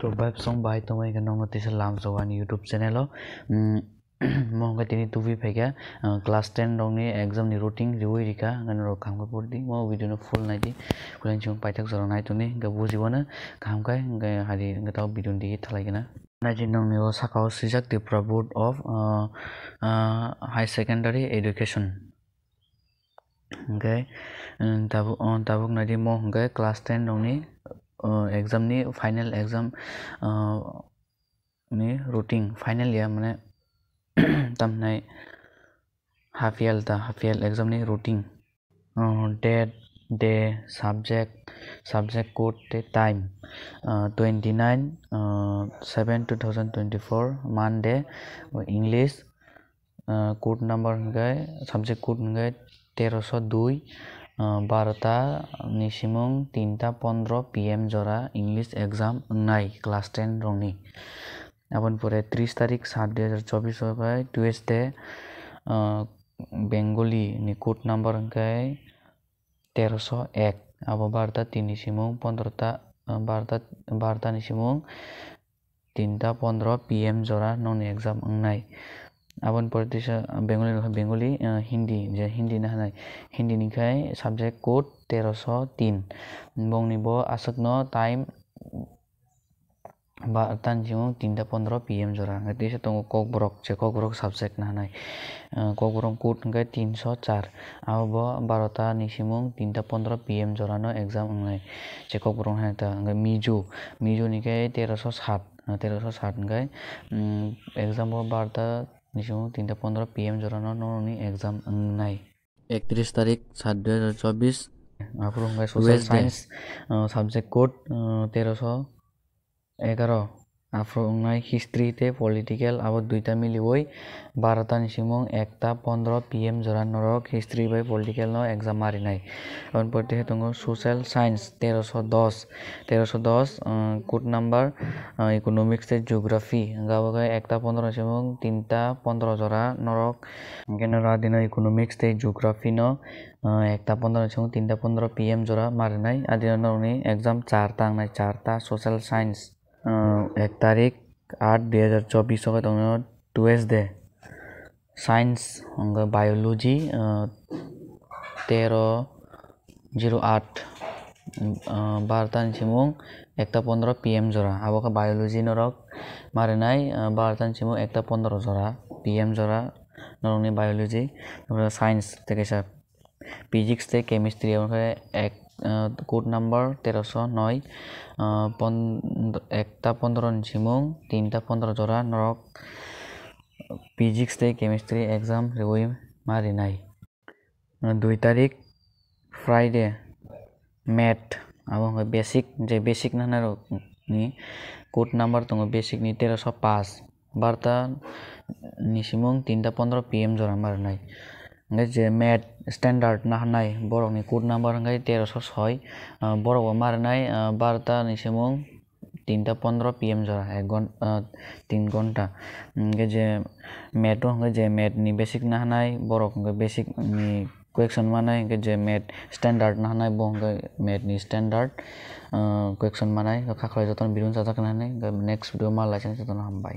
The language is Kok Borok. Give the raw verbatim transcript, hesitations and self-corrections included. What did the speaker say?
To bai song bai tongmani khe nokno tisa lamsao ani YouTube channel o. Mm, mo hwnkhe tini tubi phaikha, uh, class ten rokni exam ni routine riwi rikha, hwnkhe norok kaham khe pori di, mo video no full nai di, kulang chwng paithak jora nai tongdi, hwnkhe bujibo no kaham khai, hwnkhe hari hwnkhe tao video ni digi thalai gana. Nai di nokni o saka o swijak Tripura Board of, uh, uh, High Secondary Education. Hwnkhe, um, tabuk, uh, tabuk nai di mo hwnkhe class ten rokni, uh, exam ni final exam, uh, ni routine, final ya mane tamhinai half year ta, half year exam ni routine. Uh, date, day, subject, subject code tei time. Uh, twenty nine, uh, seven two thousand twenty four, Monday, English. Uh, code number hwnkhe, subject code hwnkhe teroso dui, uh, barota ni simung tinta pondro P M jora English exam wngnai class ten rokni. Aboni pore tris tarik sat dui hazar chobbish o khe Tuesday, uh, Bengali ni code number hwnkhe teroso ek, abo barota tin ni simung pondrota, uh, barota, barota ni simung tinta pondro P M jora nokni exam wngnai. Aboni pore tisa Bengali, Bengali, uh, Hindi, je Hindi na hwnai. Hindi ni khai subject code teroso tin. Bongni bo aswkno time ba, tan simung tinta pondro P M jora. Hwnkhe tisa tongo Kokborok, je Kokborok subject na hwnai. Uh, Kokborok code hwnkhe tinso char. Abo bo barota ni simung tinta pondro P M jora no exam wngnai. Je Kokborok hai ta, hwnkhe Mizo, Mizo ni khe teroso sat. Teroso sat hwnkhe, um, exam o barta ni simung tinta pondro P M jora no norokni exam wngnai. Ektris tarik sat dui hazar chobbish. Aphuru hwnkhe social Wednesday. Science, uh, subject code, uh, teroso egaro. Aphuru wngnai history tei political, abo duita miliwi barota ni simung ekta pondro P M jora norok history bai political no exam marinai. Aboni pore tei tongo social science teroso dos. Teroso dos, um, code number, uh, economics tei geography. Hwnkhe abo khe ekta pondro ni simung tinta pondro jora norok. Hwnkhe norok adino economics tei geography no, uh, ekta pondro ni simung tinta pondro P M jora marinai. Adino norokni exam charta wngnai, charta social science. Uh, ek tarik aat dui hazar chobbish o khe tongo Tuesday. Science, hwnkhe biology, uh, tero zero aat, uh, barota ni simung ekta pondro P M jora. Abo khe biology norok marinai, uh, barota ni simung ekta pondro jora, P M jora norokni biology. Science tei kaisa physics tei chemistry, abo khe ek, uh, code number teroso noi, uh, pon-, ekta pondro ni simung tinta pondro jora norok physics tei chemistry exam riwi ma rinai. Dui tarik Friday, math, abo hwnkhe basic, je basic na hwnai rok ni code number tongo basic ni teroso paanch, barta ni simung tinta pondro P M jora ma rinai. Hwnkhe je math standard na hwnai borok ni code number hwnkhe teroso soi, ah, borok bo ma rinai, ah, barta ni simung tinta pondro P M jora, ek ghon-, ah, tin ghonta. Hwnkhe je math o hwnkhe je math ni basic na hwnai, borok hwnkhe basic ni question manai, hwnkhe je math standard na hwnai, bo hwnkhe math ni standard, ah, question manai. Kha khlai jotono video sajak nai, hwnkhe next video ma lai sini jotono hambai.